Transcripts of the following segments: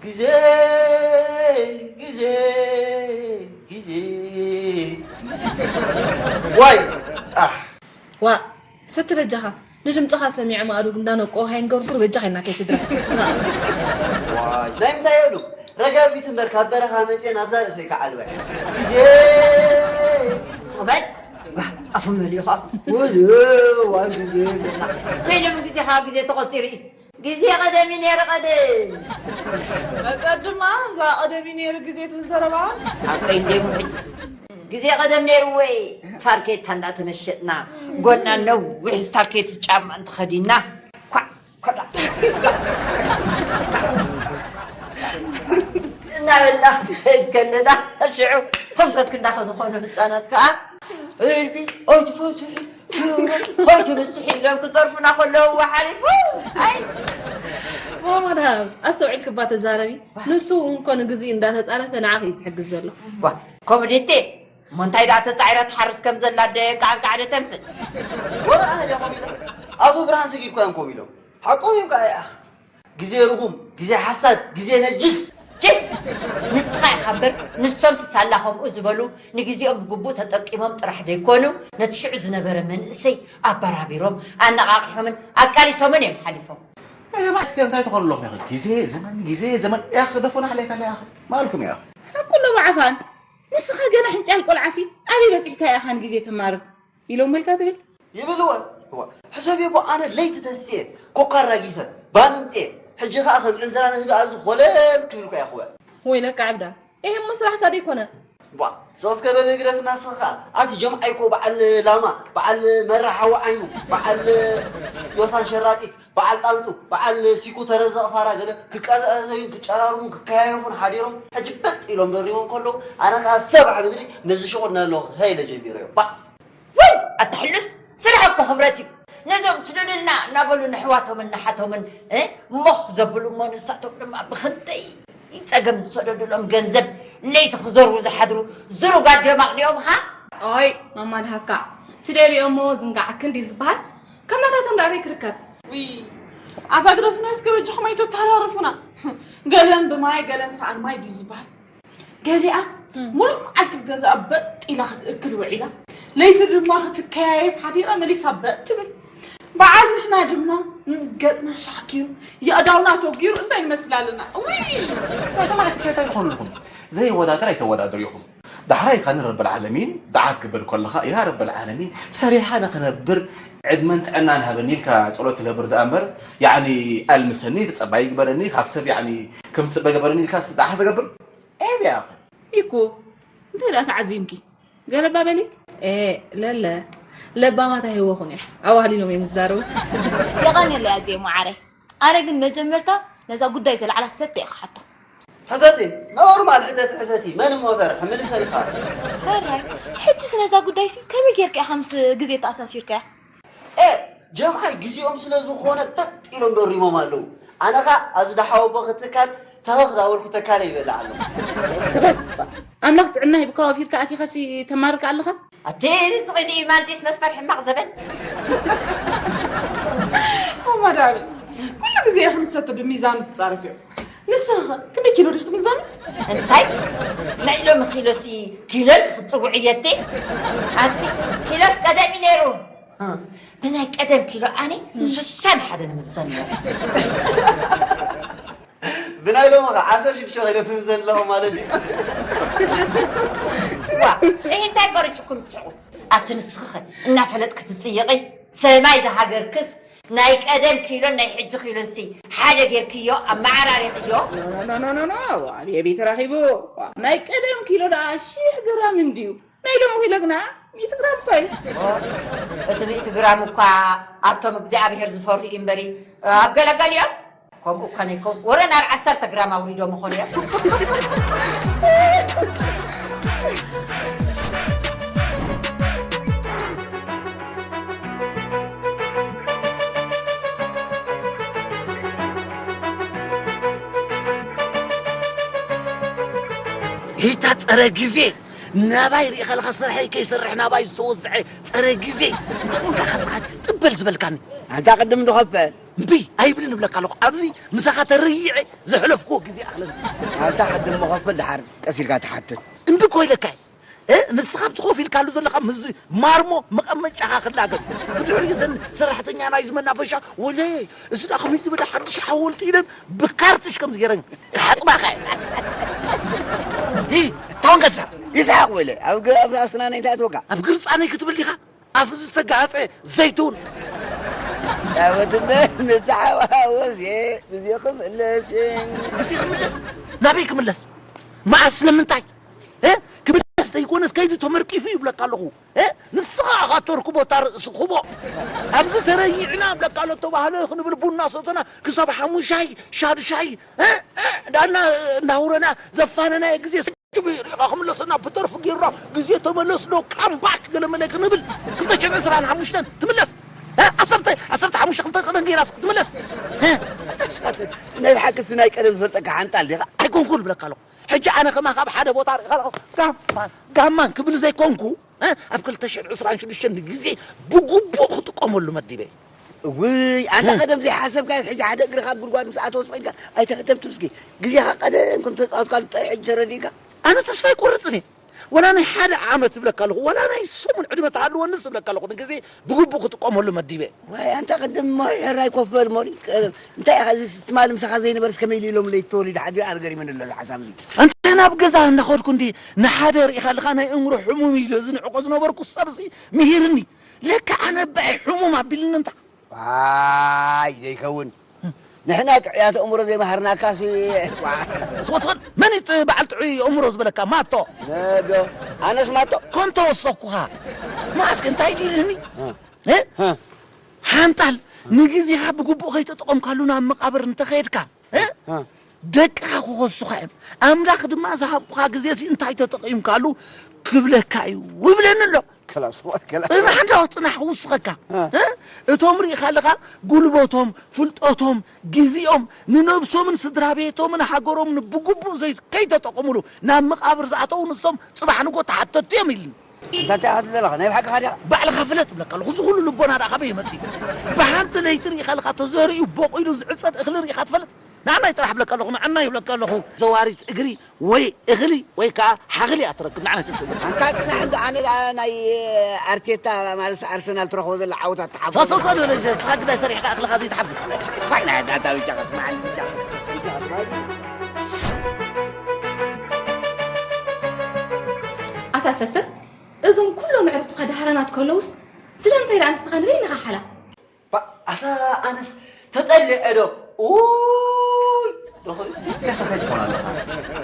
ግዜ፣ ግዜ፣ ግዜ። ዋይ! ኣሕ! ዋ፣ ሰቲ በጃኻ። ንድምፅኻ ሰሚዐ ማእዱግ እንዳነቆ ሃይንገርጉር በጃኻ ኢልና ከይትድረፍ። ዋይ፣ ናይ ምንታይ የሉ? ረጋቢት እምበር ካብ በረኻ መፅኤ ናብዛ ርእሰይ ከዓልበ። ግዜ! ስቕ በል። ዋ፣ ኣፉ መሊኡ ኸዓ። ወደ፣ ዋ፣ ግዜ በላ። ናይ ሎሚ ግዜ ኸዓ ግዜ ተቖፂሩ እዩ። ግዜ ቀደም እዩ ነይሩ ቀደም። መጸት ድማ እዛ ቀደም እዩ ነይሩ ግዜ ትብል ዘረባ። ሓቀይ እንዴ እሞ ሕጅስ ግዜ ቀደም ነይሩ ወይ ፋርኬታ እንዳተመሸጥና ጎና ነዊሕ ስታኬት ጫማ እንተኸዲና ኳዕ ኮላ እናበልና ንኸይድ ከለና ሽዑ ተንከት ክንዳኸ ዝኾኑ ህፃናት ከዓ እልቢ ኣይትፈትሑ፣ ሽውሮ ኣይትንስሒ ኢሎም ክፀርፉና ከለዉ ሓሊፉ። ኣይ ማማ ደሃብ፣ ኣስተውዒልክባ ተዛረቢ። ንሱ እውን እኮ ንግዚኡ እንዳተፃረፈ ንዓኺ እዩ ዝሕግዝ ዘሎ። ዋ፣ ከምኡ ድቲ? እሞ እንታይ ደኣ ተፃዒራ ትሓርስ ከም ዘላ ደ ቃዕቃዕ ደ ተንፍስ? ወረ ኣነ ድያ ከምኡ ኢለ? ኣቶ ብርሃን ሰጊድ እኮ እዮም ከምኡ ኢሎም። ሓቆም እዮም ከዓ ይኣኽ። ግዜ ርጉም፣ ግዜ ሓሳድ፣ ግዜ ነጅስ። ጅስ! ንስኻ ኢኻ እምበር፣ ንሶም ስሳላ ከምኡ ዝበሉ ንግዜኦም ብግቡእ ተጠቂሞም ጥራሕ ደይኮኑ፣ ነቲ ሽዑ ዝነበረ መንእሰይ ኣበራቢሮም፣ ኣነቓቒሖምን ኣቃሊሶምን እዮም ሓሊፎም። እዚ ማለት ከ እንታይ ትኾኑ ኣለኹም ኢኺ? ግዜ፣ ዘመን፣ ግዜ፣ ዘመን። ያኺ ደፉና ሓለይካ ኣለ ያኺ። ማልኩም ያኺ። ሓቁ ኣለዎ ዓፋን። ንስኻ ገና ሕንጫል ቆልዓሲ ኣበይ በጺሕካ ኢኻ ንግዜ ተማርር? ኢሎም መልካ ትብል። ይብልወ። እዋ፣ ሕሰብ እሞ ኣነ ለይቲ ተስየ፣ ኮካ ኣራጊፈ፣ ባን ምጽየ፣ ሕጂ ኸኣ ከም ዕንዝራ ንህቢ ኣብዚ ኾለል ክብል እኮ እየ ክውዕል። ወይለካ ዓብዳ፣ ይሄ እሞ ስራሕካ ደይኮነ። ቧ፣ ስቕ እስከ በል ግደፍና ንስኻ ኸኣ። ኣቲ ጀምዓይ እኮ በዓል ላማ፣ በዓል መራ ሓዊ ዓይኑ፣ በዓል ዮሳን ሸራጢት፣ በዓል ጣንጡ፣ በዓል ሲኩ ተረዘቕ ፋራ ገለ ክቀዛዘዩን ክጨራርሙን ክከያየፉን ሓዲሮም፣ ሕጂ በጥ ኢሎም ደሪቦም ከለዉ፣ ኣነ ኸኣ ሰባሕ ምድሪ ነዚ ሽቑል ነሎ ኸይለ ጀሚረዮ። ባ! ወይ ኣታ ሕሉስ ስራሕ እኮ ክብረት እዩ። ነዞም ስደዱልና እናበሉ ነሕዋቶምን ነሓቶምን፣ እ፣ ሞኽ ዘብሉ እሞ ንሳቶም ድማ ብኽንደይ ጸገም ዝሰደዱሎም ገንዘብ ለይቲ ክዘርቡ ዝሓድሩ ዝሩጋት ድዮም ኣቕዲኦምኻ? ኦይ ማማ ድሃብካ ትደልዮሞ ዝንጋዓክን ድዩ ዝበሃል? ከማታቶም ዶ ኣበይ ክርከብ? ውይ ኣታ ግደፉና እስከ በጃኹም ኣይተተሃራርፉና። ገለን ብማይ ገለን ሰኣን ማይ ድዩ ዝበሃል? ገሊኣ እም። ሙሉእ መዓልቲ ኣብ ገዛኣ በጥ ኢላ ክትእክል ውዒላ፣ ለይቲ ድማ ክትከያየፍ ሓዲራ መሊሳ በጥ ትብል። በዓል ንሕና ድማ ገጽና ሻሕኪሩ የእዳውና ተጒሩ እንታይ ንመስል ኣለና? ውይ! ተማዕት እንታይ ይኾኑ ኣለኹም? ዘይወዳደር ኣይተወዳደር ኢኹም። ዳሕራይ ካን ረብል ዓለሚን ደዓ ትግበር ከለኻ ያ ረብል ዓለሚን ሰሪሓ ንኽነብር ዕድመን ጥዕናን ሃበኒ ኢልካ ጸሎት ትገብር ደኣ እምበር ያዕኒ ኣልምሰኒ ተጸባይ ግበረኒ ካብ ሰብ ያዕኒ ከም ትጽበ ግበረኒ ኢልካ ደዓ ትገብር? ኤብያ ኢኩ እንታይ ደኣ ተዓዚምኪ? ገለባ በሊ። ኤ ለለ ለባማት ኣይህወኹን እዮም ኣዋህሊሎም እዮም ዝዛረቡ። የቐንየለይ ኣዜብ መዓረይ። ኣነ ግን መጀመርታ ነዛ ጉዳይ ዘልዓላ ሰብ እየ ክሓቶ። ሕተቲ፣ ኖርማል ሕተቲ፣ ሕተቲ፣ መን እሞ ፈርሕ፣ ምልሰልካ። ሕራይ፣ ሕጂ ስለዛ ጉዳይሲ ከመይ ጌርካ ኢኻ ምስ ግዜ ተኣሳሲርካያ? ኤ፣ ጀምዓይ ግዜኦም ስለ ዝኾነ ፐጥ ኢሎም ደሪሞም ኣለዉ። ኣነ ኸኣ ኣብዚ ደሓወቦ ክትካል ተኸኽ ዳበልኩ ተካለ ይበልዕ ኣለኹ። ስስ ክበል። ኣምላኽ ጥዕና ሂብካ ወፊርካ ኣቲኻሲ ተማርካ ኣለኻ? ኣቲ እዚ ጽቕዲ ማንቲስ መስፈር ሕማቕ ዘበን። እማ ዳዊት፣ ኩሉ ግዜ ኢኺ ንሰቲ ብሚዛን ትጻረፍዮ። ንስኺ ኸ ክንደይ ኪሎ ዲኺ ትምዘኒ? እንታይ? ናይ ሎሚ ኪሎሲ ኪሎን ክትጽውዕየቲ? ኣቲ ኪሎስ ቀደም እዩ ነይሩ። ብናይ ቀደም ኪሎ ኣነ ስሳን ሓደን ምዘን ነይረ። ብናይ ሎሚ ኸ ዓሰርተ ሽዱሽተ ኪሎ ትምዘን ኣለኹ ማለት ድዩ? ዋ፣ ይህ እንታይ በርጭኩም ትስዑ? ኣቲ ንስኺ ኸ እናፈለጥክ ትጽይቒ? ሰማይ ዝሃገርክስ ናይ ቀደም ኪሎን ናይ ሕጂ ኪሎንሲ ሓደ ጌርክዮ ኣመዓራሪኽዮ? ኖኖኖኖኖ፣ ኣበየቢ ተራኺቡ? ናይ ቀደም ኪሎ ደኣ ሺሕ ግራም እንድዩ፣ ናይ ሎሚ ኪሎ ግና ሚእቲ ግራም እኮ እዩ። እቲ ሚእቲ ግራም እኳ ኣብቶም እግዚኣብሔር ዝፈርሁ እዩ እምበሪ ኣብ ገለገሊኦም ከምኡ እኳ ነይኮን ወረ ናብ ዓሰርተ ግራም ኣውሪዶ ምኾን እዮም። ሂታ ጸረ ግዜ ናባይ ሪኢኻ ለኻ ስርሐይ ከይሰርሕ ናባይ ዝተወዝዐ ጸረ ግዜ እንተኾንካ ከስኻ ጥበል ዝበልካኒ። ኣንታ ቅድም ንኸፈል እምቢ ኣይብልን እብለካ ኣለኹ። ኣብዚ ምሳኻ ተረይዐ ዘሕለፍክዎ ግዜ ኣኽለኒ። ኣንታ ቅድም ንኸፈል ድሓር ቀስ ኢልካ ትሓትት። እምቢ እኮ ኢለካ እየ። እ፣ ንስኻ ኣብቲ ኮፍ ኢልካሉ ዘለኻ ምስዚ ማርሞ መቐመጫኻ ክላገብ። ብድሕሪኡ እዘን ሰራሕተኛ ናይዚ መናፈሻ ወለ እዚ ዳ ከመይ ዝበለ ሓድሽ ሓወልቲ ኢለን ብካርትሽ ከም ዝገይረን ክሓጥባኻ እየ። ሂ፣ ታውን ገዛ። ይስሓቕ ወለ ኣብ ግ- ኣብ ኣስናነይ እንታይ ኣትወካ? ኣብ ግርጻነይ ክትብል ዲኻ? ኣፍ ዝተጋጸ ዘይትውን። ዳወትነ ንተሓዋወስ እየ ግዜ ክምለስ። ግዜ ክምለስ? ናበይ ክምለስ? መዓስ? ስለምንታይ? እ? ክምለስ ዘይኮነስ ከይዱ ተመርቂፉ ይብለካ ኣለኹ። እ? ንስኻ ኢኻ ተርክቦ እታ ርእሲ ክቦ። ኣብዚ ተረይዕና እብለካ ኣሎ ተባህለ ክንብል ቡና ሰተና ክሳብ ሓሙሻይ ሻድሻይ እ? እ? እንዳልና እናውረና ዘፋነናዮ ግዜ ስጅብ ሪኢኻ ክምለሰና ብተርፊ ጌርና ግዜ ተመለስ ዶ ካምባክ ገለ መለ ክንብል ክልተ ሽሕን ዕስራን ሓሙሽተን ትምለስ። እ? ዓሰርተ ዓሰርተ ሓሙሽተ ክልተ ቀደም ጌራስ ክትምለስ። እ? ናይ ብሓቂ እቲ ናይ ቀደም ዝፈልጠካ ሓንጣል ዲኻ? ኣይኮንኩን እብለካ ኣለኹ። ሕጂ ኣነ ከማኻ ኣብ ሓደ ቦታ ርኢኻ ኣለኹ ጋማን ጋማን ክብል ዘይኮንኩ እ? ኣብ ክልተ ሽሕን ዕስራን ሽዱሽተን ግዜ ብግቡእ ክጥቀመሉ መዲበ። እውይ ኣንታ ቀደም ዘይሓሰብካዮ ሕጂ ሓደ እግርኻ ኣብ ጉድጓድ ምስ ኣተወ ስቕ ኢልካ ኣይተኸተብትን እስኪ ግዜኻ ቀደም ከም ተጻወትካሉ ጥራይ ሕጂ ተረዲእካ ኣነ ተስፋ ኣይቆርጽን እየ። ወላ ናይ ሓደ ዓመት እብለካ ኣለኹ፣ ወላ ናይ ሰሙን ዕድመ ተሃልወንስ እብለካ ኣለኹ፣ ንግዜ ብግቡእ ክጥቀመሉ መዲበ። ዋይ ኣንታ ቅድም እሞ ሕራይ ኮፍ በል እሞ እንታይ ኢኻ እዚ ትማሊ ምሳኻ ዘይነበርስ ከመይ ኢሉ ኢሎምለይ ተወሊዱ ሓዲሩ ኣነ ገሪሙኒ ኣሎ እዚ ሓሳብ እዚ። ኣንታ ናብ ገዛ እናኸድኩ እንዲ ንሓደ ርኢኻ ኣለኻ ናይ እምሮ ሕሙም እዩ እዚ ንዕቆ ዝነበርኩ ሰብሲ ምሂርኒ። ለካ ኣነ ኣባይ ሕሙም ኣቢልኒ እንታ። ዋይ ዘይከውን ንሕና ጥዑያት ኣእምሮ ዘይመሃርናካሲ። ስወትፈል መን እዩ በዓል ጥዑይ ኣእምሮ ዝበለካ? ማቶ ነዶ ኣነስ ማቶ ኮንቶ ወሰኩኻ። ማስክ እንታይ ድዩ ዝህኒ? እ? ሓንጣል ንግዜኻ ብግቡእ ከይተጠቐምካሉ ናብ መቓብር እንተኸየድካ እ? ደቅኻ ክኸሱኻ እዮም። ኣምላኽ ድማ ዝሃብኩኻ ግዜሲ እንታይ ተጠቒምካሉ ክብለካ እዩ ይብለኒ ኣሎ። ከላስ ዋት ከላስ ጽናሕ እንዶ ጽናሕ ክውስኸካ እ? እቶም ርኢኻ ኣለኻ ጉልበቶም ፍልጠቶም ግዜኦም ንነብሶምን ስድራ ቤቶምን ሃገሮምን ብግቡእ ዘይ ከይተጠቐሙሉ ናብ መቓብር ዝኣተዉ ንሶም ጽባሕ ንጎ ተሓተቱ እዮም ኢልኒ። እንታይ እንታይ ክትብል ኣለኻ ናይ ብሓቂ ሓዲኻ ባዕልኻ ፍለጥ እብለካ ኣለኹ እዚ ኩሉ ልቦና ደኣ ካበይ መጺኡ ብሓንቲ ለይቲ ርኢኻ ኣለኻ ተዘሪኡ ቦቒሉ ዝዕጸድ እኽሊ ርኢኻ ትፈልጥ ንዓናይ ጥራሕ እብለካ ኣለኹ ንዓናይ እብለካ ኣለኹ ዘዋሪት እግሪ ወይ እኽሊ ወይ ከዓ ሓኽሊ እያ ትረክብ ንዓናይ ትስእል ኣንታ ጽናሕ እንዳ ኣነ ደኣ ናይ ኣርቴታ ማለት ኣርሰናል ትረኽቦ ዘላ ዓወታት ተሓፍሶ ሰሰሰ ንስኻ ግዳይ ሰሪሕካ እኽልኻ ዘይትሓፍስ ባይ ናይ ኣዳታ ብቻ ከስማዓኒ ብቻ ኣሳሰተ እዞም ኩሎም ኣዕሩኽትኻ ዳህራናት ከለውስ ስለምንታይ ደኣ ንስኻ ንበይንኻ ሓላ ኣታ ኣነስ ተጠሊዐ ዶ ኡይ ዶኸ ያኸ እንታይ ትኾን ኣለኻ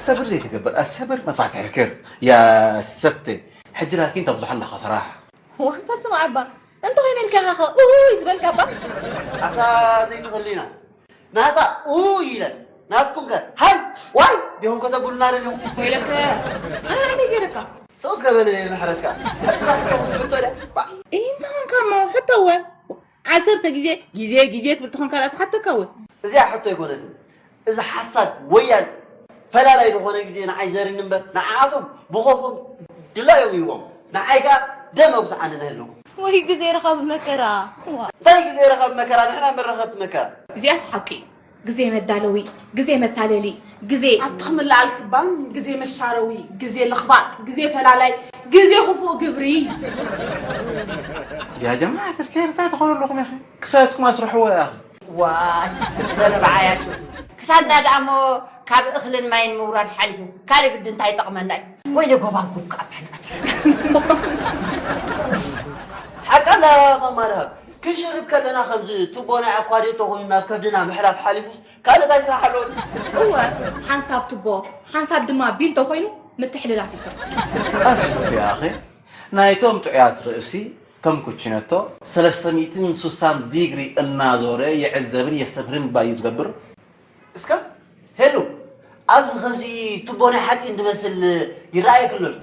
ሰብር ዘይትገብር ኣሰብር መፋትሕ ክር ያ ሰተ ሕጂ ላኪን ተብዝሖ ኣለኻ ሰራሕ ዋንታ ስምዓባ እንተኾይነ ኢልካ ኢኻ ኡይ ዝበልካ እባ ኣታ ዘይትኽእልና ናታ ኡይ ኢለን ናትኩም ከ ሃይ ዋይ ዲኹም ከ ተብሉና ደለኹ። ወይለከ፣ ኣነ እንታይ ገይረካ? ስቕ እስከ በል ምሕረትካ። ሕጂ እዛ ሕቶ ክስሕቶ ድያ? ባ። እንታይ ኮንካ እሞ? ሕቶ እወ። ዓሰርተ ግዜ፣ ግዜ፣ ግዜ ትብል ተኾንካ ደኣ ትሓተካ እወ። እዚኣ ሕቶ ኣይኮነትን። እዚ ሓሳድ ወያል ፈላላይ ዝኾነ ግዜ ንዓይ ዘርኒ እምበር፣ ንዓኣቶም ብኾፎም ድላዮም ይህቦም። ንዓይ ከኣ ደም ኣጉስዓኒ ናይለኩም። ወይ ግዜ ረኻቢ መከራ። ዋ። እንታይ ግዜ ረኻቢ መከራ? ንሕና መረኸብቲ መከራ። እዚኣስ ሓቂ እዩ። ግዜ መዳለዊ፣ ግዜ መታለሊ፣ ግዜ ኣብቲ ክምለኣል ክባን፣ ግዜ መሻረዊ፣ ግዜ ልኽባጥ፣ ግዜ ፈላላይ፣ ግዜ ክፉእ ግብሪ። ያ ጀማዓት ኣልኸይር፣ እንታይ ትኾኑ ኣለኹም ያኺ? ክሳድኩም ኣስርሕዎ ያኺ። ዋይ፣ ዘረባ ዓያሹ። ክሳድና ደኣ እሞ ካብ እኽልን ማይን ምውራድ ሓሊፉ ካልእ ግዲ እንታይ ይጠቕመና እዩ? ወይለ ጎባጉብ ከኣ ባሕና ኣስርሕ። ሓቃ እንዳ ማማ ደሃብ፣ ክንሽርብ ከለና ከምዚ ቱቦ ናይ ኣኳዴቶ ኮይኑ ናብ ከብድና ምሕላፍ ሓሊፉስ ካልእ እንታይ ስራሕ ኣለዎ? እወ፣ ሓንሳብ ቱቦ፣ ሓንሳብ ድማ ቢንቶ ኮይኑ ምትሕልላፍ እዩ ስርሑ። ኣስኩት ያኺ፣ ናይቶም ጥዑያት ርእሲ ከም ኩችነቶ ሰለስተ ሚእትን ስሳን ዲግሪ እናዞረ ይዕዘብን የስተብህልን ባዩ ዝገብር። እስከ ሄሉ፣ ኣብዚ ከምዚ ቱቦ ናይ ሓፂን ዝመስል ይረኣየኪ ኣሎ ድዩ?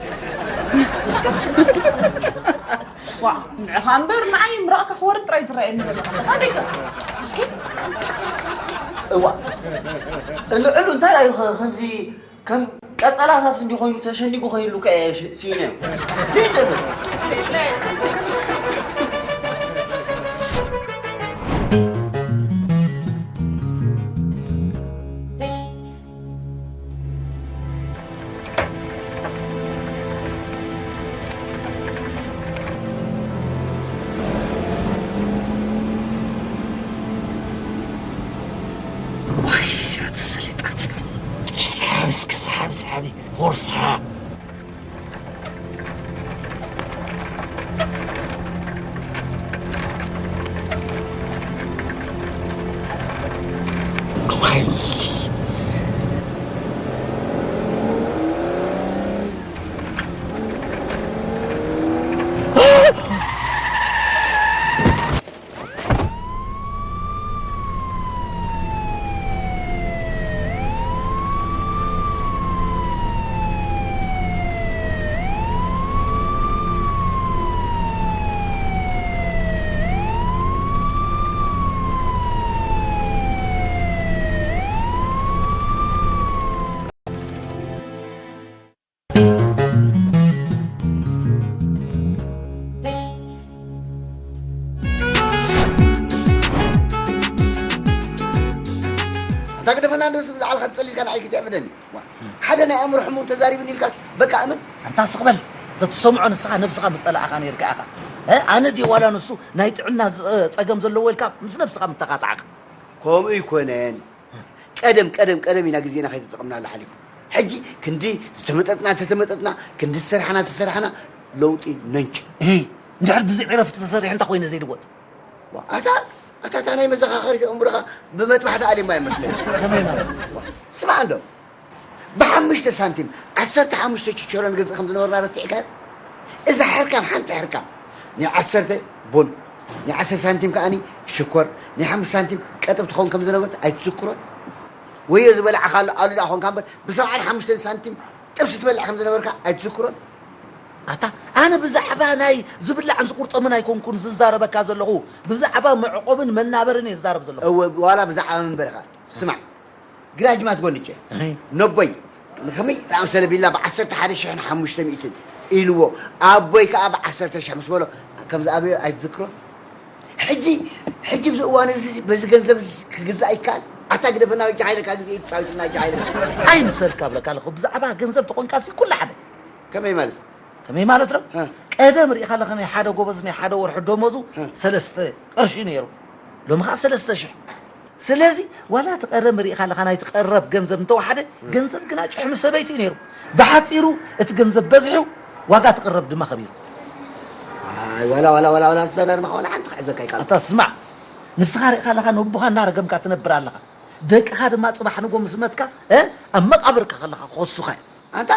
ዋ፣ ንዕኻ እምበር ንዓይ ምራቕካ ክወርድ ጥራይ ዝረኣየኒ ዘሎ። ኣደይ፣ እስኪ። እዋ፣ እንዕሉ እንታይ እዩ ኸ-፣ ከምዚ ከም ቀጸላታት እንዲ ኮይኑ ተሸኒጉ ከይሉ ከ ሽ-፣ ስኢነ። ሊንደሎ። ወይ፣ ተሰሊጣትኒ። ሰሓቢ እስኪ፣ ሰሓቢ፣ ሰሓቢ። ፎርሳ። ኣታ ግደፈና፣ እንደዚ ዝዓልካ ትጸሊ ኢልካ ንዓይ ክትዕብደኒ። ዋ፣ ሓደ ናይ ኣእምሮ ሕሙም ተዛሪብኒ ኢልካስ በቃ እመን። ኣንታ ስቕ በል። እንተትሰምዖ ንስኻ ነብስኻ ምጸላእኻ ነይርካ ኢኻ። እ፣ ኣነ ድየ ዋላ ንሱ ናይ ጥዕና ዝ-፣ ጸገም ዘለዎ ኢልካ ምስ ነብስኻ ምተቃጣዕካ? ከምኡ ኣይኮነን። ቀደም፣ ቀደም፣ ቀደም ኢና ግዜና ከይተጠቐምናሉ ሓሊፉ። ሕጂ ክንዲ ዝተመጠጥና፣ ተተመጠጥና፣ ክንዲ ዝሰርሓና፣ ተሰርሓና፣ ለውጢ ነንጭ። እሂ፣ እንድሕር ብዘይ ዕረፍቲ ተሰሪሑ እንታይ ኮይነ ዘይልወጥ? ዋ፣ ኣታ፣ ኣታ፣ እታ ናይ መዘኻኸሪት ኣእምሮኻ ብመጥባሕቲ ኣሊማ ይመስለኒ። ከመይ ማለት? ዋ፣ ስማዕ እንዶ፣ ብሓሙሽተ ሳንቲም ዓሰርተ ሓሙሽተ ችቸሮ ንገዝእ ከም ዝነበርና ረሲዕካዮ? እዛ ሕርካም፣ ሓንቲ ሕርካም ናይ ዓሰርተ ቡን፣ ናይ ዓሰርተ ሳንቲም ከኣኒ ሽኮር፣ ናይ ሓሙሽተ ሳንቲም ቀጥብ ትኸውን ከም ዝነበረት ኣይትዝክሮን? ወዮ ዝበላዕኻሉ ኣሉላ ኾንካ እምበር፣ ብሰብዓን ሓሙሽተን ሳንቲም ጥብሲ ትበልዕ ከም ዝነበርካ ኣይትዝክሮን? ኣታ፣ ኣነ ብዛዕባ ናይ ዝብላዕን ዝቁርጠምን ኣይኮንኩን ዝዛረበካ ዘለኹ፣ ብዛዕባ መዕቆብን መናበርን እየ ዝዛረብ ዘለኹ። እወ፣ ዋላ ብዛዕባ መንበርኻ። ስማዕ፣ ግራጅማት ጎንጨ፣ እህ። ነቦይ፣ ንኸመይ ዝኣመሰለ ቢላ ብዓሰርተ ሓደ ሽሕን ሓሙሽተ ሚእትን ኢልዎ፣ ኣቦይ ከኣ ብዓሰርተ ሽሕ ምስ በሎ፣ ከም ዝኣበዮ ኣይትዝክሮን? ሕጂ፣ ሕጂ ኣብዚ እዋን እዚ በዚ ገንዘብ እዚ ክግዛእ ይከኣል? ኣታ ግደፈና፣ እጃ ሓይለካ ግዜ ይጻወትና፣ እጃ ሓይለካ። ኣይምሰልካ እብለካ ኣለኹ፣ ብዛዕባ ገንዘብ ተኾንካሲ ኩሉ ሓደ። ከመይ ማለት? ከመይ ማለት ነው? እ። ቀደም ርኢኻ ኣለኻ፣ ናይ ሓደ ጎበዝ ናይ ሓደ ወርሒ ደሞዙ እ። ሰለስተ ቅርሺ ነይሩ። ሎሚ ኸዓ ሰለስተ ሽሕ። ስለዚ ዋላ እቲ ቀደም ርኢኻ ኣለኻ፣ ናይቲ ቀረብ ገንዘብ እንተወሓደ፣ እ። ገንዘብ ግና ጭሕሚ ሰበይቲ እዩ ነይሩ። ብሓጺሩ እቲ ገንዘብ በዚሑ፣ ዋጋ እቲ ቀረብ ድማ ከቢሩ። ኣይ፣ ዋላ፣ ዋላ፣ ዋላ፣ ዋላ፣ ትዛረብ ማኻ ዋላ ሓንቲ ክሕዘካ ኣይከኣልኩ። ኣታ ስማዕ፣ ንስኻ ርኢኻ ኣለኻ፣ ነቦኻ እናረገምካ ትነብር ኣለኻ። ደቅኻ ድማ ጽባሕ ንጎ ምስ መትካ፣ እ፣ ኣብ መቓብርካ ከለኻ ክኸሱኻ እዮም። ኣንታ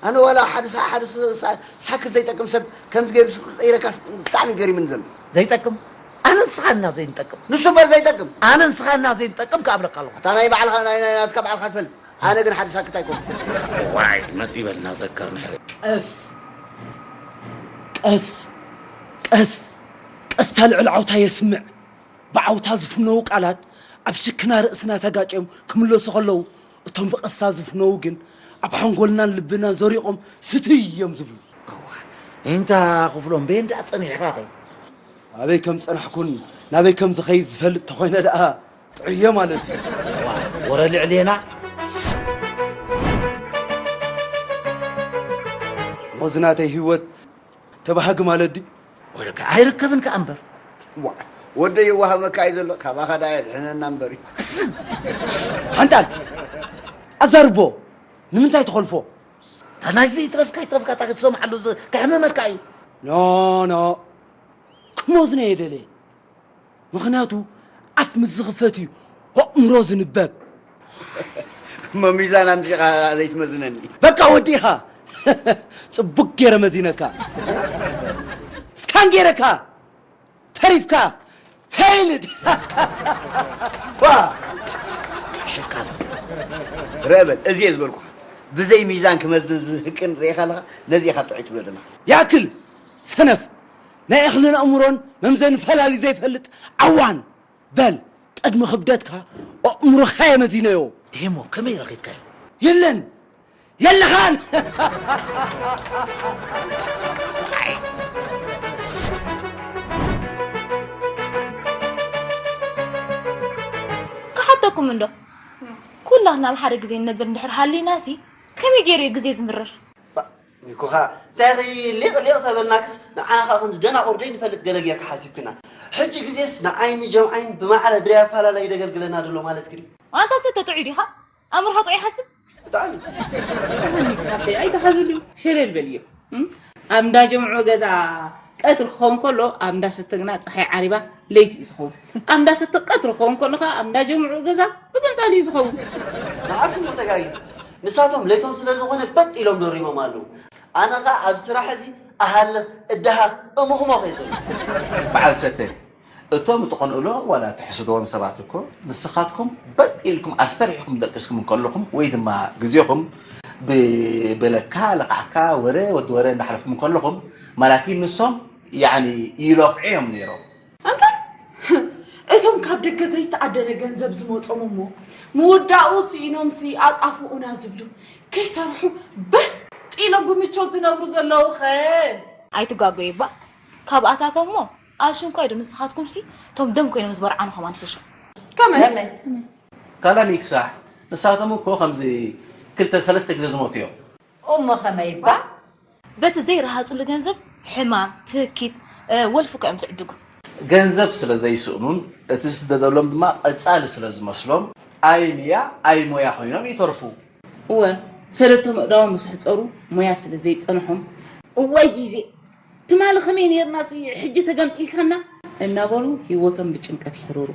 ኣነ ዋላ ሓደ ሳ-፣ ሓደ ሳ-፣ ሳ-፣ ሳክት ዘይጠቅም ሰብ ከምዚ ገይሩ ክቕይረካስ ብጣዕሚ ገሪምኒ ዘሎ። ዘይጠቅም? ኣነ ንስኻ ኢና ዘይንጠቅም። ንሱ እምበር ዘይጠቅም። ኣነ ንስኻ ኢና ዘይንጠቅም ክኣብለካ ኣለኹ። ኣታ ናይ ባዕልኻ፣ ናይ፣ ናይ ናትካ ባዕልኻ ትፈልጥ። ኣነ ግን ሓደ ሳክት ኣይኮንኩ። ዋይ መጽእ በልና ዘከርና ሕሪ። ቀስ ቀስ ቀስ ቀስታ ልዕል ዓውታ የስምዕ። ብዓውታ ዝፍነዉ ቃላት ኣብ ሽክና ርእስና ተጋጭዮም ክምለሱ ከለዉ፣ እቶም ብቐስታ ዝፍነዉ ግን ኣብ ሓንጎልናን ልብናን ዘሪቖም ስትይ እዮም ዝብሉ። እንታ ክፍሎም ቤንዳ ጸኒሕካ ኸይ ኣበይ ከም ጸናሕኩን ናበይ ከም ዝኸይድ ዝፈልጥ ተኾይነ ደኣ ጥዑየ ማለት እዩ። ወረ ልዕሌና ሞዝናተይ ህይወት ተባሃጊ ማለት ድዩ? ወለካ ኣይርከብን ከኣ እምበር ዋ ወደይ ይዋሃበካ እዩ ዘሎ ካባኻ ዳ የድሕነና እምበር እዩ። ሓንጣል ኣዛርቦ ንምንታይ ትኸልፎ? ናይዚ ይትረፍካ ይትረፍካ እታ ክትሰምዓሉ ዝ- ከሕምመካ እዩ። ኖ ኖ ክሞዝነ የደለ። ምኽንያቱ ኣፍ ምስ ዝኽፈት እዩ ኣእምሮ ዝንበብ። እሞ ሚዛን ኣምጺኻ ዘይትመዝነኒ። በቃ ወዲኻ ጽቡቅ ገይረ መዚነካ። ስካን ገይረካ ተሪፍካ ፌይልድ። ባ ሸካስ ረበል እዚ እየ ዝበልኩኻ። ብዘይ ሚዛን ክመዝን ዝህቅን ርኢኻ ኣለኻ። ነዚ ኢኻ ጥዑይ ትብሎ ዘለኻ። ያክል ሰነፍ ናይ እኽልን ኣእምሮን መምዘኒ ፈላሊ ዘይፈልጥ ዓዋን በል። ቅድሚ ክብደትካ ኣእምሮኻ የመዚነዮ። ይሄሞ ከመይ ረኺብካዮ? የለን የለኻን። ክሓተኩም እንዶ ኩላትና ኣብ ሓደ ግዜ ንነብር እንድሕር ሃሊናሲ ከመይ ገይሩ እዩ ግዜ ዝምርር? ሚኩኻ እንታይ ሊቕ ሊቕ ተበልናክስ ንዓና ከዓ ከምዚ ደናቑር ደይ ንፈልጥ ገለ ጌርካ ሓሲብክና። ሕጂ ግዜስ ንዓይኒ ጀምዓይን ብማዕረ ብደይ ኣፋላላይ ደገልግለና ደሎ ማለት ክዲ። ኣንታ ሰተ ጥዑይ ዲኻ? ኣእምሮኻ ጥዑይ ይሓስብ? ብጣዕሚ። ተሃኒክ ሃብተይ ኣይትሓዝሉ ሸለል በልዮ። እም? ኣብ እንዳ ጀምዑ ገዛ ቀትሪ ክኸውን ከሎ ኣብ እንዳ ሰተ ግና ፀሓይ ዓሪባ ለይቲ እዩ ዝኸውን። ኣብ እንዳ ሰተ ቀትሪ ክኸውን ከሎ ከዓ ኣብ እንዳ ጀምዑ ገዛ ብቅንጣል እዩ ዝኸውን። ንዓስሞ ተጋጊ ንሳቶም ለይቶም ስለ ዝኾነ በጥ ኢሎም ደሪሞም ኣለዉ። ኣነ ኸዓ ኣብ ስራሕ እዚ ኣሃልኽ እደሃኽ እሙኽሞኽ እየ ዘሎ። በዓል ሰተ እቶም ትቐንእሎ ዋላ ትሕስድዎም ሰባት እኮ ንስኻትኩም በጥ ኢልኩም ኣስተርሒኹም ደቂስኩም እንከለኹም ወይ ድማ ግዜኹም ብበለካ ለኻዕካ ወረ ወዲ ወረ እንዳሕለፍኩም እንከለኹም ማላኪን ንሶም ያዕኒ ይለፍዑ እዮም ነይሮም። ኣንታ እቶም ካብ ደገ ዘይተዓደለ ገንዘብ ዝመጾም እሞ ምውዳኡ ስኢኖምሲ ኣጣፍኡና ዝብሉ ከይሰርሑ በጥ ኢሎም ብምቾት ዝነብሩ ዘለዉ ኸ? ኣይትጓጎዩ እባ ካብኣታቶም እሞ ኣሽንኳይ ዶ ንስኻትኩምሲ እቶም ደም ኮይኖም ዝበርዓኑ ከማን ሕሹ። ከመይ? ካላ ሚክሳሕ ንሳቶም እኮ ከምዚ ክልተ ሰለስተ ግዜ ዝሞቱ እዮም። እሞ ከመይ እባ? በቲ ዘይረሃፅሉ ገንዘብ ሕማም፣ ትህኪት፣ ወልፊ እኮ እዮም ዝዕድጉ። ገንዘብ ስለ ዘይስእኑን እቲ ዝስደደሎም ድማ ቀፃሊ ስለ ዝመስሎም ኣይ ሚያ ኣይ ሞያ ኮይኖም ይተርፉ። እወ ሰለቶም ኣእዳዎም ምስ ኣሕፀሩ ሞያ ስለ ዘይፀንሖም። እዋይ ግዜ ትማሊ ከመይ ነይርናሲ ሕጂ ተገምጢልካና እናበሉ ህይወቶም ብጭንቀት ይሕረሩ።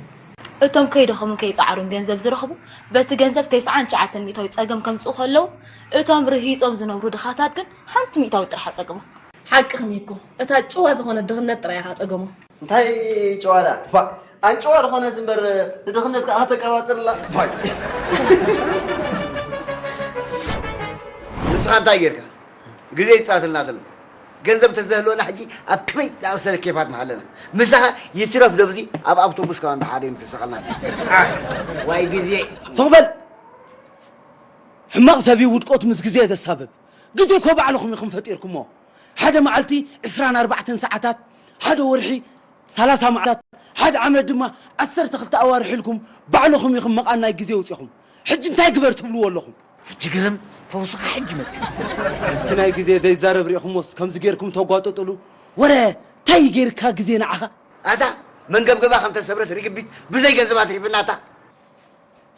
እቶም ከይደኸሙን ከይፀዓሩን ገንዘብ ዝረኽቡ በቲ ገንዘብ ተስዓን ትሽዓተን ሚእታዊት ፀገም ከምፅኡ ከለዉ እቶም ርሂፆም ዝነብሩ ድኻታት ግን ሓንቲ ሚእታዊት ጥራሕ ኣፀግሞም። ሓቅኺ ሚኮ እታ ጭዋ ዝኾነት ድኽነት ጥራይ ኢኻ ኣፀገሞም። እንታይ ጭዋ ደኣ ፋእ ኣንጭዋ ዝኾነት እምበር ንድኽነት ከዓ ከተቀባጥርላ ፋእ። ንስኻ እንታይ ጌርካ? ግዜ ይፃወተልና ዘሎ ገንዘብ ተዘህልወና ሕጂ ኣብ ከመይ ዝኣመሰለ ኬፋት ምሃለና ምሳኻ ይትረፍ ዶብዚ ኣብ ኣውቶቡስ ከማን ብሓደ እዮም ተሰቐልና ዋይ ግዜ ሱቕ በል ሕማቕ ሰብ እዩ ውድቀቱ ምስ ግዜ ዘሳብብ ግዜ እኮ ባዕልኹም ኢኹም ፈጢርኩሞ ሓደ መዓልቲ ዕስራን ኣርባዕተን ሰዓታት ሓደ ወርሒ ሰላሳ መዓልታት ሓደ ዓመት ድማ ዓሰርተ ክልተ ኣዋርሕ ኢልኩም ባዕልኹም ኢኹም መቓን ናይ ግዜ ውፂኹም ሕጂ እንታይ ግበር ትብልዎ ኣለኹም ሕጂ ግርም ፈውስኻ ሕጂ መፅእ እስኪ ናይ ግዜ ዘይዛረብ ሪእኹሞስ ከምዚ ጌርኩም ተጓጥጥሉ ወረ ታይ ጌርካ ግዜ ንዓኻ ኣታ መንገብገባ ከም ተሰብረት ርግቢት ብዘይ ገንዘብ ኣትሪፍና ኣታ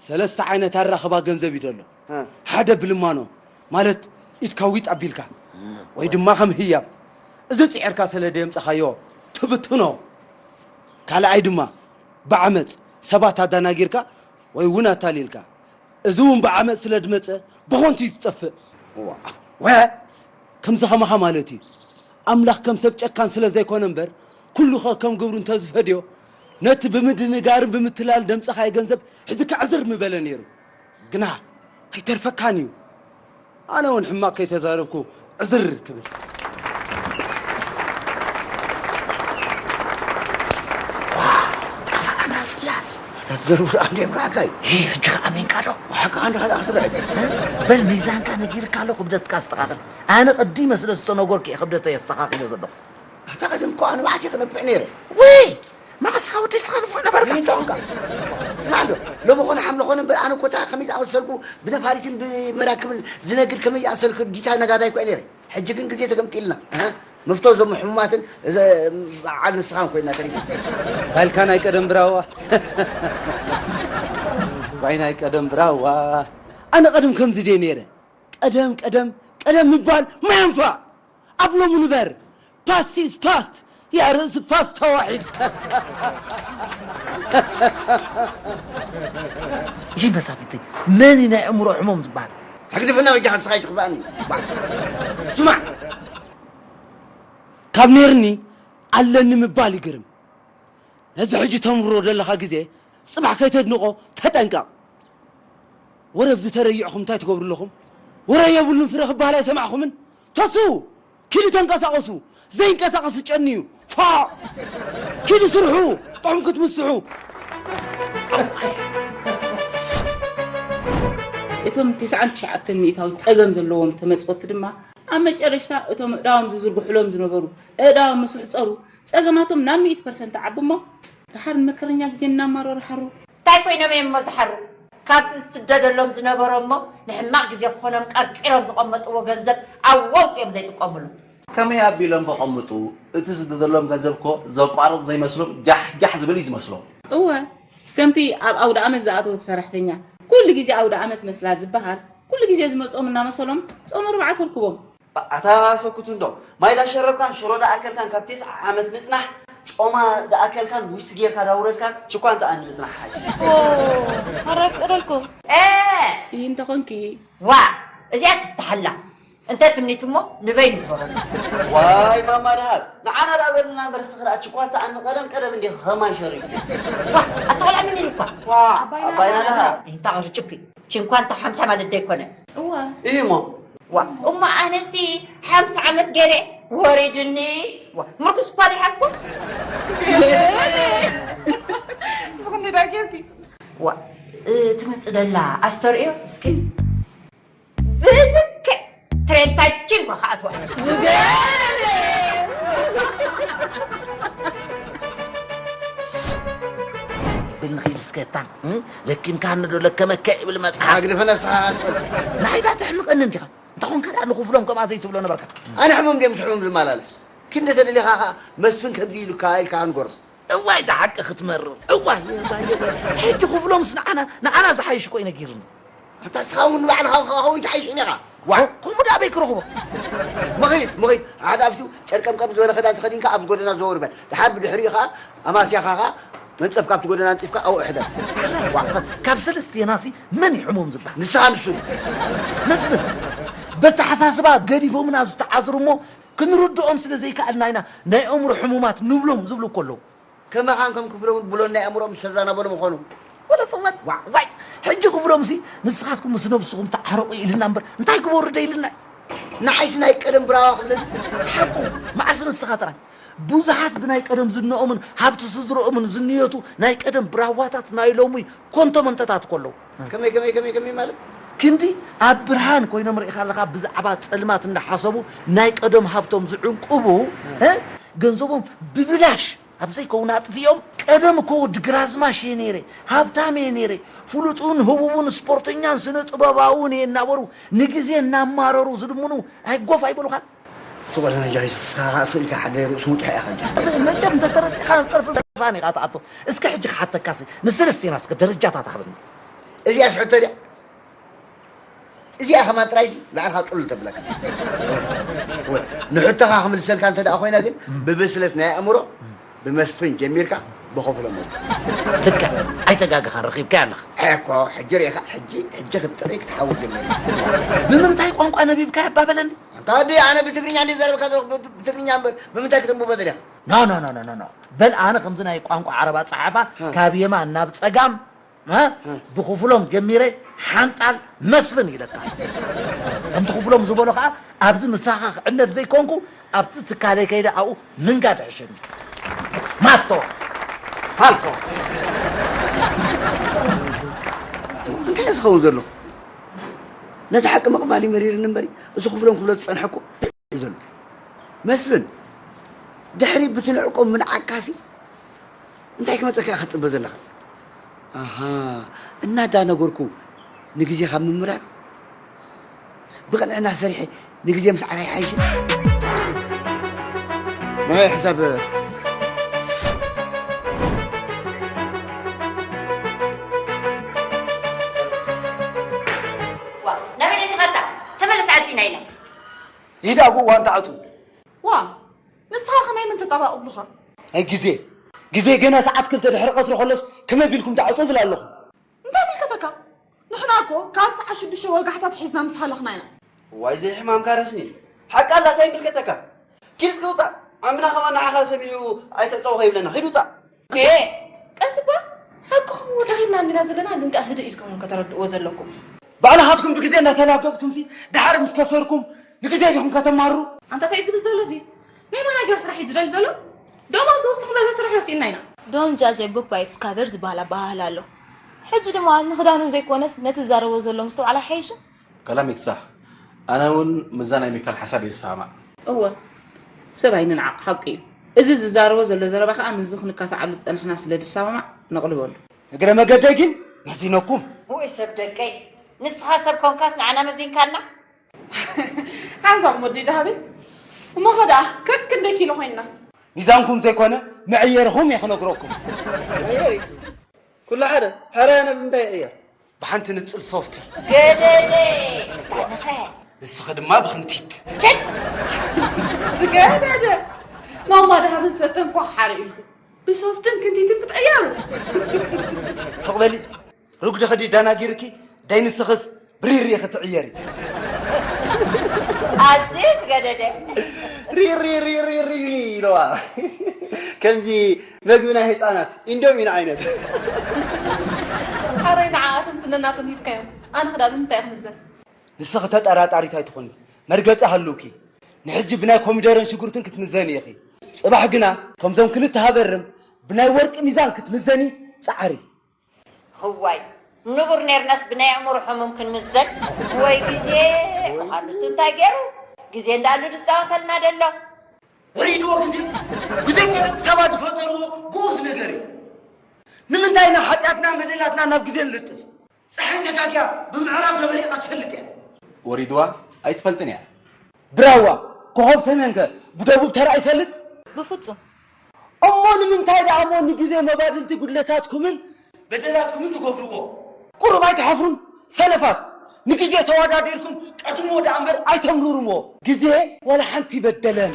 ሰለስተ ዓይነት ኣራኽባ ገንዘብ እዩ ዘሎ ሓደ ብልማኖ ማለት ኢድካ ዊጥ ኣቢልካ ወይ ድማ ከም ህያብ እዚ ፅዒርካ ስለ ደየምፀኻዮ ትብትኖ ካልኣይ ድማ ብዓመፅ ሰባት ኣዳናጊርካ ወይ እውን ኣታሊልካ እዚ እውን ብዓመፅ ስለ ድመፀ ብኾንቱ እዩ ዝጠፍእ ወ ከምዚ ኸማኻ ማለት እዩ ኣምላኽ ከም ሰብ ጨካን ስለ ዘይኮነ እምበር ኩሉ ኸ ከም ግብሩ እንተዝፈድዮ ነቲ ብምድንጋርን ብምትላል ደምፀኻዮ ገንዘብ ሕዚ ክዕዝር ምበለ ነይሩ ግና ኣይተርፈካን እዩ። ኣነ እውን ሕማቕ ከይተዛረብኩ ዕዝር ክብል። ኣፋ ኣናስላስ። ኣታ ትዘርቡ ደኣ እንደ ብራካይ። ይህ ሕጂ ከኣ ኣሚንካ ዶ? ሓቂ ኣንተ ኸዳ ክትልዕል። በል ሚዛንካ ነጊርካ ኣሎ፣ ክብደትካ ኣስተኻኽል። ኣነ ቀዲመ ስለ ዝተነገርኩ እየ ክብደተይ ኣስተኻኺለ ዘለኹ። ኣታ ቀደም እኮ ኣነ ባዕቲ ክነፍዕ ነይረ። ውይ! መዓስ ኢኻ ወደይ ስኻ ንፉዕ ነበርካ? ይንታውካ። ስማዕ እንዶ፣ ሎሚ ኾነ ሓምለ ኾነ እምበር ኣነ እኮ እታ ከመይ ዝኣመሰልኩ ብነፋሪትን ብመራክብን ዝነግድ ከመይ ዝኣመሰልኩ ዲታ ነጋዳይ እኮ እየ ነይረ። ሕጂ ግን ግዜ ተገምጢልና። ኣሃ፣ መፍቶ እዞም ሕሙማትን እዘ-፣ በዓል ንስኻን ኮይና ተሪፍና። ካልካ ናይ ቀደም ብራዋ። ባይ ናይ ቀደም ብራዋ። ኣነ ቀደም ከምዚ ድየ ነይረ። ቀደም፣ ቀደም፣ ቀደም ምባል ማይ ኣንፋ። ኣብ ሎሚ ንበር። ፓስት ኢዝ ፓስት። ያ ርእሲ ፓስታ ዋሒድ። ይህ መሳፍንተይ መን እዩ ናይ ኣእምሮ ሕሙም ዝበሃል? ሕግድፍና በጃኻ ንስኻ ይትኽበኣኒ። ስማዕ፣ ካብ ነይርኒ ኣለኒ ምባል ይግርም። ነዚ ሕጂ ተምሮ ዘለኻ ግዜ ጽባሕ ከይተድንቖ ተጠንቀቕ። ወረ ኣብዚ ተረይዕኹም እንታይ ትገብሩ ኣለኹም? ወረ የብሉን ፍረ ክበሃል ኣይሰማዕኹምን? ተስኡ! ኪዱ ተንቀሳቐሱ! ዘይንቀሳቐስ ጨኒ እዩ። ፋእ! ኪዱ ስርሑ! ጥዑም ክትምስሑ! እቶም ትስዓን ትሽዓተን ሚእታዊት ጸገም ዘለዎም ተመጽወቲ ድማ ኣብ መጨረሽታ እቶም እዳዎም ዝዝርግሑሎም ዝነበሩ እዳዎም ምስ ኣሕጸሩ ጸገማቶም ናብ ሚእቲ ፐርሰንት ዓቢ እሞ ድሓር ንመከረኛ ግዜ እናማረሩ ሓሩ። እንታይ ኮይኖም እዮም እሞ ዝሓሩ? ካብቲ ዝስደደሎም ዝነበሮ እሞ ንሕማቕ ግዜ ክኾኖም ቀርቂሮም ዝቐመጥዎ ገንዘብ ኣብ ወውፂ እዮም ዘይጥቀምሉ። ከመይ ኣቢሎም ከቐምጡ? እቲ ዝስደደሎም ገንዘብ እኮ ዘቋርጥ ዘይመስሎም ጃሕ ጃሕ ዝብል እዩ ዝመስሎም። እወ፣ ከምቲ ኣብ ኣውደ ኣመት ዝኣተወት ሰራሕተኛ ኩሉ ግዜ ኣውደ ኣመት መስላ ዝበሃል ኩሉ ግዜ ዝመፅኦም እናመሰሎም ፆም ኣርባዓ ተርክቦም። ኣታ ሰኩት እንዶ፣ ማይ ዳሸረብካን ሽሮ ዳኣከልካን ካብ ቴስዓ ዓመት ምጽናሕ፣ ጮማ ዳኣከልካን ዊስኪ ጌርካ ዳውረድካን ችኳ እንተ ኣን ምጽናሕ ሓይሽ። ኦ፣ ሓራይ ፍጠረልኩም። እ! ይህ እንተኾንኪ። ዋ፣ እዚኣ ትፍትሓላ። እንተ ትምኒት እሞ ንበይ ንግበረሉ። ዋይ ማማ ደሃብ፣ ንዓና ዳኣ በልና እምበር እስኺ ደኣ ችኳ እንተ ኣን ቀደም ቀደም እንዲኺ ኸማይ ሸሪቡ። ዋ፣ ኣታ ቆልዓ ምን ኢሉ እኳ? ዋ፣ ኣባይና ኣባይና ደሃብ። ደሃብ። እንታ ቅርጭኩ። ችንኳ እንታ ሓምሳ ማለት ደይኮነ። እዋ። እዩ እሞ። ዋ፣ እሞ ኣነሲ ሓምሳ ዓመት ገይረ ወሪድኒ። ዋ፣ ምርኩስ እኳ ደይሓዝኩ። ብኽንደይ ደኣ ጌርኪ? ዋ፣ እ፣ ትመጽእ ደላ ኣስተርእዮ እስኪ። ብልክዕ ትሬንታችን እኳ ከኣትዋ። ብል ንኺድ እስከ እታ፣ እ? ለኪምካኒ ዶ ለከመከ ይብል መጽሓፍ። ኣግድፈ ነስኻ ኣስቐል። ንዓይ ዳ ተሕምቐኒ እንዲኻ። እንተኾንካ ደኣ ንኽፍሎም ከምኣ ዘይትብሎ ነበርካ። ኣነ ሕሙም ድየ ምስ ሕሙም ዝመላለስ? ክንደ ተደሊኻ ኸኣ መስፍን ከምዚ ኢሉካ ኢልካ ኣንጎር። እዋይ ዝሓቂ ክትመርር። እዋይ፣ እዋይ፣ እዋይ። ሕጂ ክፍሎምስ ንዓና፣ ንዓና ዝሓይሽ እኮ እዩ ነጊሩኒ። ኣንታ እስኻ እውን ንባዕልኻ ከ-፣ ከውይ ትሓይሽ ኢኻ። ዋ፣ ከምኡ ደኣ ኣበይ ክረኽቦ? ምኺድ፣ ምኺድ። ሓደ ኣብቱ ጨርቀምቀም ዝበለ ክዳን ተኸዲንካ ኣብ ጎደና ዘወር በል። ድሓር ብድሕሪኡ ኸኣ ኣማስያኻ ኸኣ መንጸፍ ካብቲ ጎደና ኣንጺፍካ ኣብኡ ሕደር። ሓራይ፣ ካብ ሰለስቴናሲ መን እዩ ሕሙም ዝበሃል? ንስኻ ንሱ። መስፍን፣ በተሓሳስባ ገዲፎምና ዝተዓዝሩ እሞ ክንርድኦም ስለ ዘይከኣልና ኢና ናይ ኣእምሮ ሕሙማት ንብሎም ዝብሉ እኮ ኣለዉ። ከማኻን ከም ክፍሎም ብሎን ናይ ኣእምሮኦም ዝተዛናበሉ ምኾኑ። ወለ ጽወት፣ ዋ፣ ዋይ፣ ሕጂ ክፍሎምሲ ንስኻትኩም ምስ ነብስኹም ተዓረቑ ኢልና እምበር እንታይ ግበሩ ደይልና እዩ። ንዓይሲ ናይ ቀደም ብራዋ ክብለኒ። ሓቁ፣ መዓስ ንስኻ ጥራይ። ብዙሓት ብናይ ቀደም ዝነኦምን ሃብቲ ስድረኦምን ዝንየቱ ናይ ቀደም ብራዋታት ናይ ሎሚ ኮንቶ መንተታት እኮ ኣለዉ። ከመይ፣ ከመይ፣ ከመይ፣ ከመይ ማለት? ክንዲ ኣብ ብርሃን ኮይኖም ርኢኻ ኣለኻ ብዛዕባ ጸልማት እንዳሓሰቡ ናይ ቀደም ሃብቶም ዝዕንቅቡ፣ እ? ገንዘቦም ብብላሽ ኣብ ዘይከውን ኣጥፊኦም፣ ቀደም እኮ ወዲ ግራዝማሽ እየ ነይረ፣ ሃብታም እየ ነይረ፣ ፍሉጥን ህቡብን ስፖርተኛን ስነ ጥበባውን እየ እናበሉ ንግዜ እናማረሩ ዝድምኑ ኣይጎፍ ኣይበሉኻን? ስቕ በል ነጃ፣ ንስኻ ስእልካ ሓደ ርእሱ ምጥሑ ኢኻ እንጂ። መቸም እንተተረዲእካ ናብ ጸርፊ ዘርፋን ኢኻ ትኣቱ። እስከ ሕጂ ክሓተካሲ፣ ንሰለስቴና እስከ ደረጃታት ሃበኒ። እዚኣስ ሕቶ ድያ? እዚኣ ከማን ጥራይሲ ንባዕልኻ ጥሉል ተብለካ። ወይ፣ ንሕቶኻ ክምልሰልካ እንተ ደኣ ኮይና ግን፣ ብብስለት ናይ ኣእምሮ፣ ብመስፍን ጀሚርካ፣ ብኸፍሎም ወዲ። ልክዕ፣ ኣይተጋገኻን፣ ረኺብካያ ኣለኻ። እኮ፣ ሕጂ ርኢኻ፣ ሕጂ፣ ሕጂ ክትጥሪ ክትሓውር ጀሚርካ። ብምንታይ ቋንቋ ነቢብካ ኣባበለኒ? ኣንታ ወዲ፣ ኣነ ብትግርኛ እንድየ ዘረብካ ዘለኹ፣ ብ-፣ ብትግርኛ እምበር፣ ብምንታይ ክተንብቦ ደሊኻ? ኖ፣ ኖ፣ ኖ፣ ኖ፣ ኖ፣ ኖ። በል ኣነ ከምዚ ናይ ቋንቋ ዓረብ ኣጸሓሕፋ፣ እ። ካብ የማን ናብ ጸጋም፣ እ? ብኽፍሎም ጀሚረ ሓንጣል መስፍን ኢለካ። ከምቲ ክፍሎም ዝበሎ ከዓ ኣብዚ ምሳኻ ክዕነድ ዘይኮንኩ ኣብቲ ትካለይ ከይደ ኣብኡ ምንጋድ ሕሸኒ። ማቶ ፋልሶ። እንታይ እዩ ዝኸውን ዘሎ? ነቲ ሓቂ ምቕባል እዩ መሪርኒ እምበሪ፣ እዚ ክፍሎም ክብሎ ዝጸንሐ እኮ እዩ ዘሎ። መስፍን፣ ድሕሪ ብትንዕቆም ምንዓካሲ እንታይ ክመጸካ ኢኻ ትጽበ ዘለኻ? ኣሃ፣ እናዳነገርኩ ንግዜ ካብ ምምራር ብቕንዕና ሰሪሐ ንግዜ ምስዓር ኣይሓይሽን? ናይ ሕሳብ ዋ ናበይ ደሊኻታ? ተመለስ ዓፂና ኢና። ይዳ ኣቦ ዋንታ ዓፁ። ዋ ንስኻ ከመይ ምን ተጣባቕብሉኻ? ኣይ ግዜ ግዜ ገና ሰዓት ክልተ ድሕሪ ቀትሪ ከሎስ ከመይ ቢልኩም ተዓፁ ብል ኣለኹም። እንታይ ምልከተካ? ንሕና እኮ ካብ ሰዓት ሽዱሽተ ወጋሕታ ኣትሒዝና ምስ ሃለኽና ኢና። ዋይ ዘይሕማምካ ረስኒ ሓቃ ኣላ እንታይ ምልከተካ? ኪድ እስኪ ውፃእ ዓምና ከማን ንዓኻ ሰሚዑ ኣይትዕፀው ከይብለና ኪድ ውፃእ። ኤ ቀስ እባ ሓቅኹም እዎ ደኺምና እንዲና ዘለና ግን ከኣ ህድእ ኢልኩም እሞ ከተረድእዎ ዘለኩም። ባዕልኻትኩም ብግዜ እናተላገጽኩምሲ ደሓር ምስ ከሰርኩም ንግዜ ዲኹም ከተማርሩ? ኣንታ ታይ እዩ ዝብል ዘሎ እዚ? ናይ ማናጀር ስራሕ እዩ ዝደሊ ዘሎ? ደሞዝ ዝውስኽ በዚ ስራሕ ዶ ስኢንና ኢና? Don't judge a book by its cover ዝበሃል ኣበሃህላ ኣሎ። ሕጂ ድማ ንኽዳኑ ዘይኮነስ ነቲ ዝዛረቦ ዘሎ ምስትውዓል ኣይሓይሽን? Kalaamik sax. ኣነ እውን ምስዛ ናይ ሚካል ሓሳብ እየ ዝሰማማዕ። እወ ሰብ ኣይንንዓቕ ሓቂ እዩ። እዚ ዝዛረቦ ዘሎ ዘረባ ከዓ ምስዚ ክንካትዓሉ ዝፀናሕና ስለ ዝሰማማዕ ነቕልበሉ። እግረ መገደይ ግን መዚነኩም። ውይ ሰብ ደቀይ ንስኻ ሰብ ኮንካስ ንዓና መዚንካና። ሓንሳብ ሞዲ ዳሃቢ እሞ ኸ ደኣ ከክንደይ ኪሎ ኮይንና። ሚዛንኩም ዘይኮነ መዐየርኹም እየ ክነግረኩም። መዐየሪ ኩሉ ሓደ ሓራያ ነብ እንታይ ይቕየር? ብሓንቲ ንፅል ሶፍቲ ገደደ ጣዕመኸ ንስኺ ድማ ብክንቲት። ዝገደደ ማማ ደሃብን ሰተን ኳ ሓረ ኢልኩም ብሶፍትን ክንቲትን ክትቕየሩ። ስቕ በሊ ርጉዲ ኸዲ ዳናጊርኪ ዳይ ንስኽስ ብሪሪ ክትዕየሪ። ኣዝዩ ዝገደደ ሪሪሪሪሪ ኢለዋ ከምዚ መግቢ ናይ ህፃናት ኢንዶሚን ዓይነት። ሓረይ ንዓኣቶም ስነናቶም ሂብካዮም ኣነ ክዳ ብምንታይ ክምዘን? ንስኺ ተጠራጣሪት ኣይትኾኒ መርገፂ ሃልውኪ ንሕጂ ብናይ ኮሚደረን ሽጉርትን ክትምዘኒ ኢኺ። ፅባሕ ግና ከምዞም ክልተ ሃበርም ብናይ ወርቂ ሚዛን ክትምዘኒ ፀዓሪ። እዋይ ንቡር ኔርናስ ብናይ ኣእምሮ ሕሙም ክንምዘን ወይ ግዜ ምዃኑ እሱ እንታይ ገይሩ ግዜ እንዳኣሉ ዝፃወተልና ደሎ። ወሪድዎ ግዜ ግዜ እኮ ሰባት ዝፈጠርዎ ግኡዝ ነገር እዩ። ንምንታይ ኢና ሓጢኣትና መደላትና ናብ ግዜ ንልጥፍ? ፀሓይ ተጋግያ ብምዕራብ ደበሊቓ ትፈልጥ እያ። ወሪድዋ ኣይትፈልጥን እያ። ብራዋ ኮኾብ ሰሜን ከ ብደቡብ ተራእዩ ይፈልጥ? ብፍፁም። እሞ ንምንታይ ደኣ እሞ ንግዜ መባድልቲ ጉድለታትኩምን በደላትኩምን ትገብርዎ? ቁሩብ ኣይትሓፍሩን? ሰነፋት! ንግዜ ተወዳዲርኩም ቀድምዎ ደኣ እምበር ኣይተምርርዎ። ግዜ ዋላ ሓንቲ በደለን።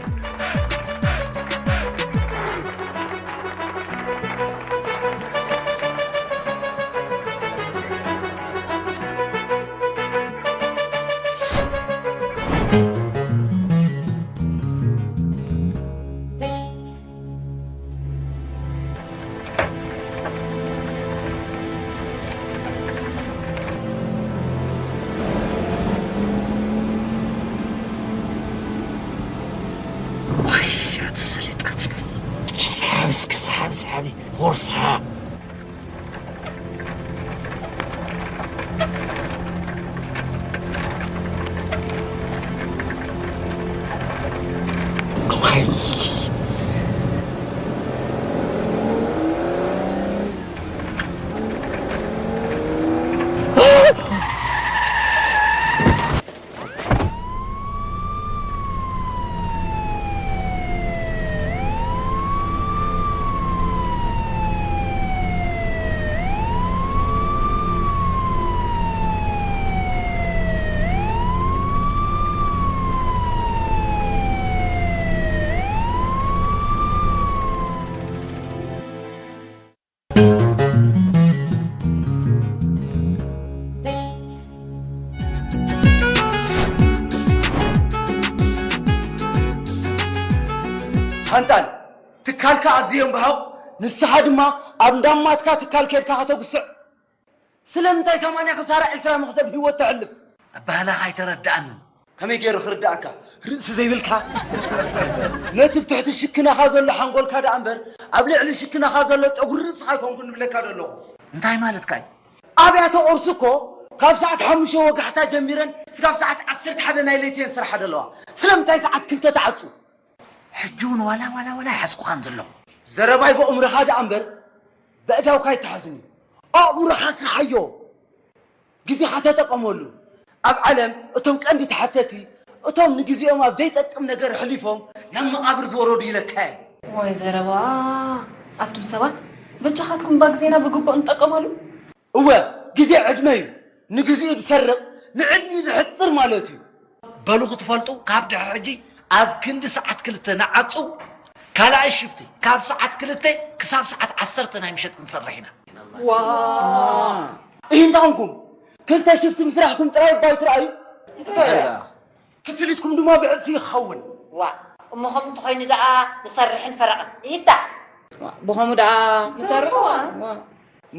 ዋይ እዚኣ ተሰሊጣትኒ። ሰሓብ እስኪ ሰሓብ ሰሓቢ ቦርሳ። ሓንጣል ትካልካ ኣብዚኦም ብሃው ንስኻ ድማ ኣብ እንዳማትካ ትካል ኬድካ ከተጉስዕ። ስለምንታይ ሰማንያ ክሳራ ዒስራ መኽሰብ ህይወት ተሕልፍ? ኣባህላኻ ኣይተረድኣንን። ከመይ ገይሩ ክርድኣካ? ርእሲ ዘይብልካ? ነቲ ብትሕቲ ሽክናኻ ዘሎ ሓንጎልካ ደኣ እምበር፣ ኣብ ልዕሊ ሽክናኻ ዘሎ ጸጉሪ ርእስኻ ኣይኮንኩን ንብለካ ዘለኹ። እንታይ ማለትካ እዩ? ኣብያተ ቁርሲ እኮ ካብ ሰዓት ሓሙሽተ ወጋሕታ ጀሚረን እስካብ ሰዓት ዓሰርተ ሓደ ናይ ለይቲ እየን ዝሰርሓ ዘለዋ። ስለምንታይ ሰዓት ክልተ ትዓጹ? ሕጂ እውን ዋላ ዋላ ዋላ ይሓዝኩኻን ዘለኹ። ዘረባይ ብኣእምሮኻ ደኣ እምበር ብኣእዳውካ ኣይተሓዝን እዩ። ኣእምሮኻ ስርሓዮ። ግዜኻ ተጠቐመሉ። ኣብ ዓለም እቶም ቀንዲ ተሓተቲ እቶም ንግዜኦም ኣብ ዘይጠቅም ነገር ኣሕሊፎም ናብ መቓብር ዝወረዱ ኢለካ እየ። ወይ ዘረባ! ኣቱም ሰባት በጃኻትኩም እባ ግዜና ብግቡእ ንጠቀመሉ። እወ፣ ግዜ ዕድመ እዩ። ንግዜኡ ዝሰርቕ ንዕድሚኡ ዘሕጽር ማለት እዩ። በሉ ክትፈልጡ ካብ ድሕሪ ሕጂ ኣብ ክንዲ ሰዓት ክልተ ንዓጹ። ካልኣይ ሽፍቲ ካብ ሰዓት ክልተ ክሳብ ሰዓት ዓሰርተ ናይ ምሸት ክንሰርሕ ኢና። እሂ እንተኾንኩም ክልተ ሽፍቲ ምስራሕኩም ጥራይ እባ ኣይትርኣዩ። ክፍሊትኩም ድማ ብዕጽፊ ይኸውን። ዋ እሞ ከምኡ እንተኾይኑ ደኣ ንሰርሕን ፈረቕን ይህዳ። ብኸምኡ ደኣ ንሰርሕ። ዋ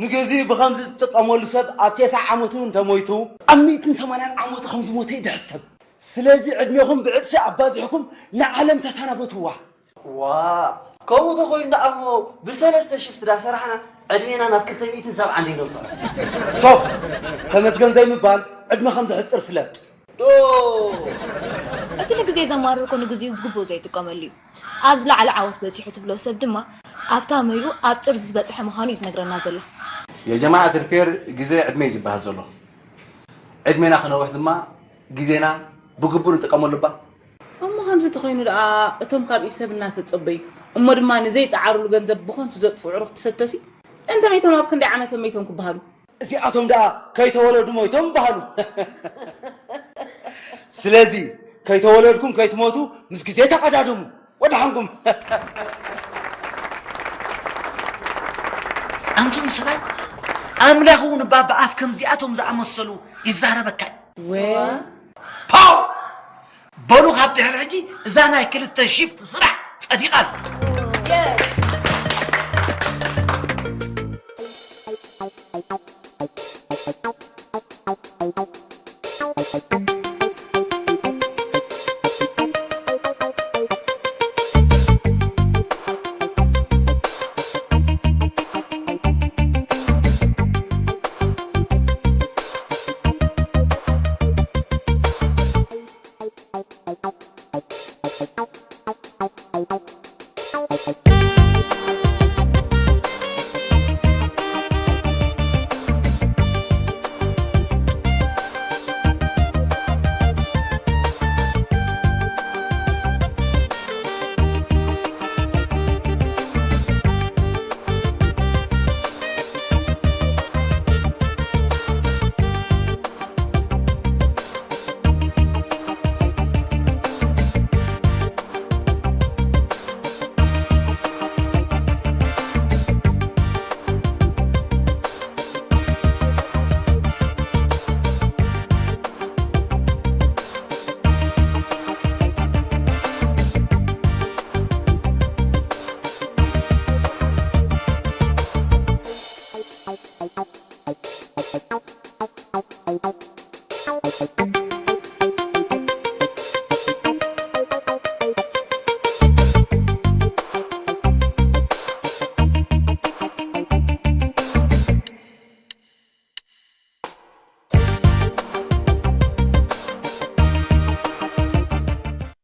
ንግዜኡ ብኸምዚ ዝጥቀመሉ ሰብ ኣብ ቴስዓ ዓመቱ እንተሞይቱ ኣብ ሚእትን ሰማንያን ዓመቱ ከም ዝሞተ እዩ ዝሕሰብ። ስለዚ ዕድሜኹም ብዕጽፊ ኣባዚሕኩም ንዓለም ተሰናበትዋ። ዋ ከምኡ ተኾይኑ ደኣ እሞ ብሰለስተ ሽፍት ዳሰራሕና ዕድሜና ናብ ክልተ ሚእትን ሰብዓን ደይነብፅሖ። ሶፍት ተመስገን ዘይምባል ዕድመ ከም ዘሕፅር ፍለጥ። ዶ እቲ ንግዜ ዘማርር እኮ ንግዚኡ ብግቡእ ዘይጥቀመሉ እዩ። ኣብ ዝለዓለ ዓወት በጺሑ ትብሎ ሰብ ድማ ኣብታ መይኡ ኣብ ጥርዚ ዝበጽሐ ምዃኑ እዩ ዝነግረና ዘሎ። የጀማዓት ልከይር ግዜ ዕድመ እዩ ዝበሃል ዘሎ። ዕድሜና ክነውሕ ድማ ግዜና ብግቡእ ንጥቀመሉ እባ። እሞ ከምዚ ተኾይኑ ደኣ እቶም ካብ ኢድ ሰብ እናተጸበዩ እሞ ድማ ንዘይጸዓርሉ ገንዘብ ብኸንቱ ዘጥፍኡ ዕሩኽቲ ሰተሲ እንተ መይቶም ኣብ ክንደይ ዓመቶም መይቶም ክበሃሉ? እዚኣቶም ደኣ ከይተወለዱ ሞይቶም በሃሉ። ስለዚ ከይተወለድኩም ከይትሞቱ ምስ ግዜ ተቐዳደሙ። ወደሓንኩም። ኣንቱም ሰባት ኣምላኽ እውን እባ ብኣፍ ከምዚኣቶም ዝኣመሰሉ ይዛረበካ እዩ። ፓው! በሉ ካብ ድሕሪ ሕጂ እዛ ናይ ክልተ ሽፍት ስራሕ ጸዲቓ ኣላ።